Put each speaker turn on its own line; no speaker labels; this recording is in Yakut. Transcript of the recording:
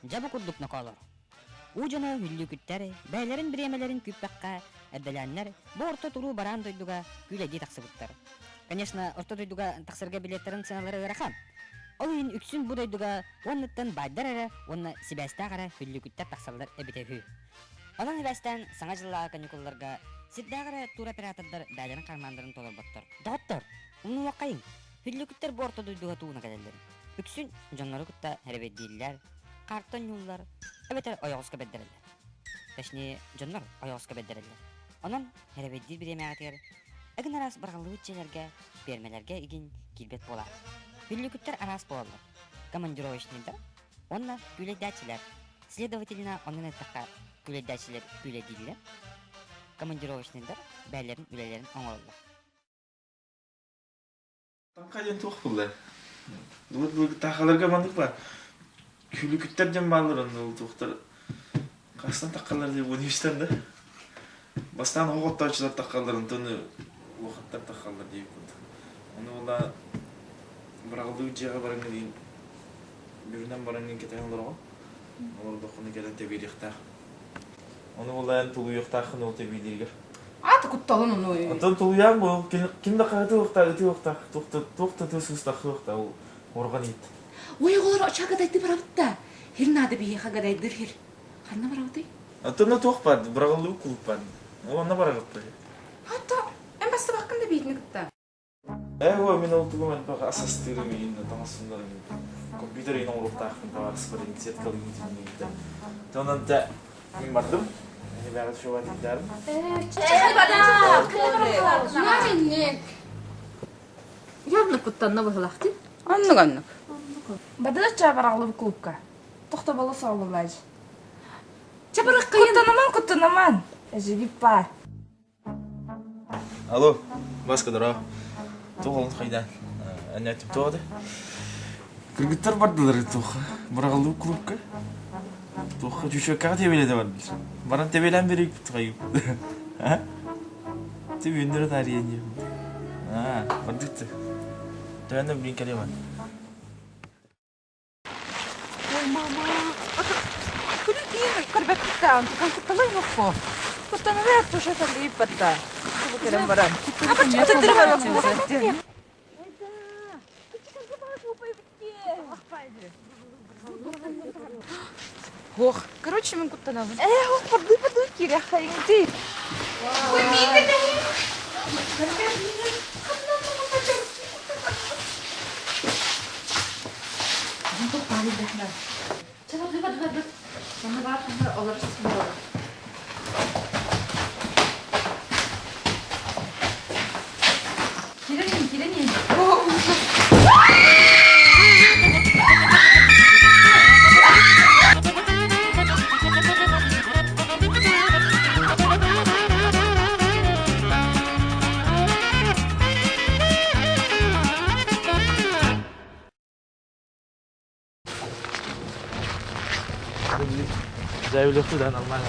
Дьэ бу курдук нокоолор. Уу дьоно үллүүкүттэр бэйэлэрин бириэмэлэрин күүппэххэ эрдэлээннэр бу орто туруу бараан дойдуга күүлэйдии тахсыбыттар. Конечно, орто дойдуга тахсарга билеттарын сыаналара ыарахан. Ол иһин үксүн бу дойдуга уонныттан баайдар эрэ уонна сибээстээх эрэ хүллүүкүттэр тахсаллар эбитэ үһү. Онон сибээстээн Саҥа дьыллааҕы каникулларга сирдээх эрэ туроператордар бэйэлэрин хармааннарын толорботтор. Доҕоттор, умнуоххайыҥ, хүллүүкүттэр бу орто дойдуга тууна кэлэллэр. Үксүн дьоннору кытта эрэбэйдииллэр, карта оонньууллар эбэтэр ойоҕоско бэрдэрэллэр. Точнее, дьоннор ойоҕоско бэрдэрэллэр. Онон эрэбэйдиир бириэмэҕитигэр эгин араас быраҕыллыбыт дьиэлэргэ, пиэрмэлэргэ игин киирбэт буолаар. Хүллүкүттэр араас буолаллар. Командировочнайдар уонна күүлэйдээччилэр. Следовательно, онон эттэххэ, күүлэйдээччилэр күүлэйдииллэр, командировочнайдар бэйэлэрин үлэлэрин оҥороллор.
Таҥха диэн туох буолла? Былыр-былыргытаахаларга маннык баар. Күлүкүттэр диэн бааллар онно ол туохтар хастан таххаллар диye университет да. Бастаан оҕо оттооччулар таххаллар, онтон улахаттар таххаллар диye курдук. Ону була быраҕыллыбыт дьиэҕэ бараҥҥын диин бүрүнэн бараҥҥын кэтэһэн олороҕун. Олордоххуна кэлэн тэбиэлиэхтээх. Ону була эн тулуйуохтааххын ол тэбиилииргэр.
Аата кутталын ону.
Оттон тулуйаан бу ким да хаһытыахтаах, ытыахтаах, туох да тыас-уустаах ол уорган иһит.
Ой, оҕолор оччо гадайды барабыт да. Хир наада биһиэхэ гадайдыр хир. Ханна барабытый?
Оттон туох бар, быраҕыллыы кулуп бар. Ол онно барагыппы.
Хатта, эн бастыбаккын да биитини кытта.
Ээ, ой, мин ол тугум элбэх ас астыырым иһин, таҥас суунарым компьютер иһин оҥоруохтаахпын табаарыспар иһин сеткалыын итинниигитэ. Онон дьэ мин бардым. Эһибэҕэ шоу тиийдээрим.
Явно куттанна быһылахтын.
Оннук оннук. Бадыыр чабараҕлыбы клубка. Тохтоболу соолулааж.
Чабырыккайын.
Куттанаман куттанаман. Эжигип бар.
Алло, Васка, здорово. Туох олун хайдаан? Анньаатым туох да? Кыргыттар бардылар туохха? Быраҕыллыы клубка? Туохха чучуоккаҕа тэбиэлэтэ бардылар. Баран тэбиэлээн берейбит хайып. А? Ты үүннөрө таарыйан диэм. Аа, бардыкты. Төһөннө блин кэлиэмэн.
Ой, мама, күнү киин көрбөттүктаан, кутталай мукку. Куттанабы туша талыйыппатта. Бу кэлэн баран. Ох, короче, мен куттанабын. Э, ох, парды парды кириэххэйиҥ Ой,
Заявлёхту да нормально.